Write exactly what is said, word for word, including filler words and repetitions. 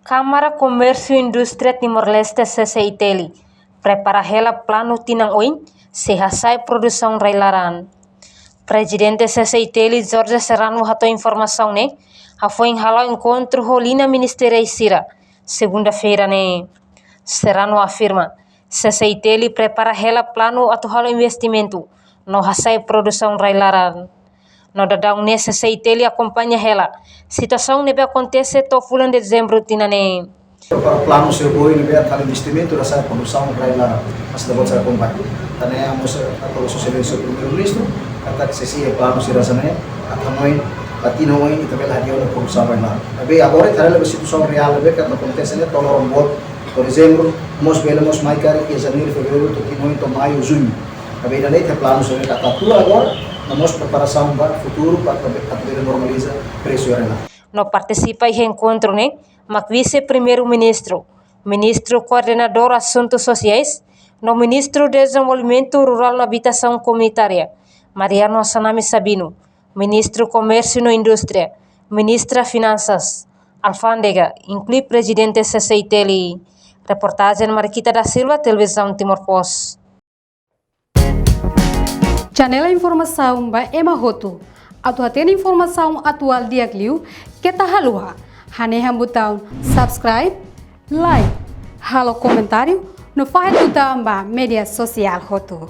Kámara Komérsiu Indústria Timor-Leste, C C I T L, prepara hela planu tinan oin sei hasa'e produsaun rai-laran. Prezidente C C I T L, Jorge Serrano, hato'o informasaun ne'e hafoin hala'o enkontru ho liña ministeriál sira, segunda-feira ne'e. Serrano afirma, C C I T L prepara hela planu atu halo investimentu no hasa'e produsaun rai-laran. No daudaun ne'e C C I T L akompaña hela situasaun ne'ebé akontese to'o fulan Dezembru tinan ne'e. Prepara planu sira oioin ne'ebé atu halo investimentu no hasa'e produsaun rai-laran. Mas ita-boot sira akompaña. Tan ne'e mós, eh, atu sosializa ho Primeiru-Ministru, katak sei iha planu sira hanesan ne'e, atu hanoin, ba tinan oin ita bele hadi'a ona produsaun rai-laran. Maibé agora ita haree ba situasaun reál ne'ebé atu akontese ne'e, to'o loron boot, to'o Dezembru, mós bele mós mai karik iha Janeiru, Fevereiru, to'o tinan oin, to'o Maiu, Juñu. Maibé ida-ne'e iha planu sira ne'ebé atu halo agora, no mós preparasaun ba futuru, para atu bele normaliza presu rai-laran. No partisipa iha enkontru ne'e mak Vise-Primeiru-Ministru, Ministru Koordenadór Asuntu Sosiais, no Ministru Dezenvolvimentu Rurál no Abitasaun Komunitária, Mariano Assanami Sabino, Ministru Komérsiu no Indústria, Ministra Finansas, Alfándega, inklui Prezidente C C I T L. Reportajen Mariquita da Silva, Televizaun Timor Post. Janela informasaun ba ema hotu. Atu hatene informasaun atuál di'ak liu, keta haluha hanehan butaun subscribe, like, halo komentáriu, no fahe tutan ba média sosiál hotu.